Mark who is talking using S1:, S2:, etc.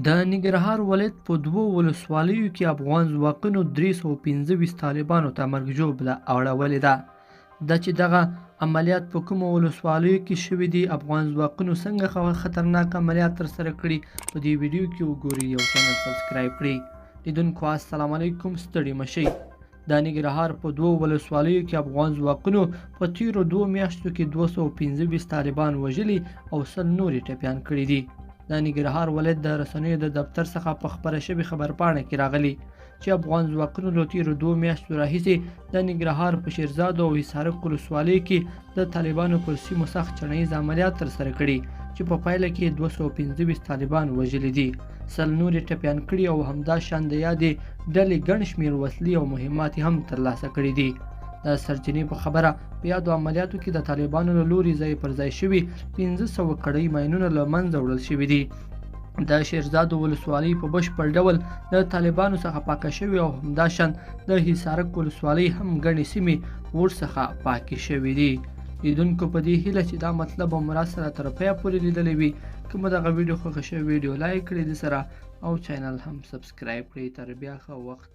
S1: د ننګرهار ولایت په دوو ولسوالیو کې افغان ځواکونو 325 طالبانو ته مرګ ژوبله اړولې ده. دا چې دغه عملیات په کومو ولسوالیو کې شوي دي، افغان ځواکونو څنګه خطرناک عملیات ترسره کړي، په دې ویډیو کې وګورئ او چینل سبسکرایب کړئ. لیدونکو السلام علیکم، ستړي مشئ. د ننګرهار په دوو ولسوالیو کې افغان ځواکونو په تیرو 2 میاشتو کې 225 طالبان وژلي او 100 نور یې ټپیان کړي دي. د ننګرهار ولایت د رسنیو د دفتر څخه په خپره شوې خبرپاڼه کې راغلي چې افغان ځواکونو له تیرو 2 میاشتو راهیسې د ننګرهار په شیرزادو او حصارک ولسوالۍ کې د طالبانو پر سیمو سخت چڼیز عملیات ترسره کړي چې په پایله کې 225 طالبان وژلي دي، 100 نور یې ټپیان کړي او همداشان د یادې ډلې ګڼ شمېر وسلې او مهمات یې هم ترلاسه کړي دي. د سرچینې په خبره په یادو عملیاتو کې د طالبانو له لوري ځای پر ځای شوي 500 کړۍ ماینونه له منځه وړل شوي دي. د شیرزادو ولسوالۍ په بشپړ ډول د طالبانو څخه پاکه شوې او همداشان د حصارک ولسوالۍ هم ګڼې سیمې ورڅخه پاکې شوې دي. لیدونکو په دې هیله چې دا مطلب او مراد سره تر پایه پورې لیدلی وي. که مو دغه ویډیو خوښه شوې، ویډیو لایک کړئ د سره او چینل هم سبسکرایب کړئ. تر بیا ښه وخت.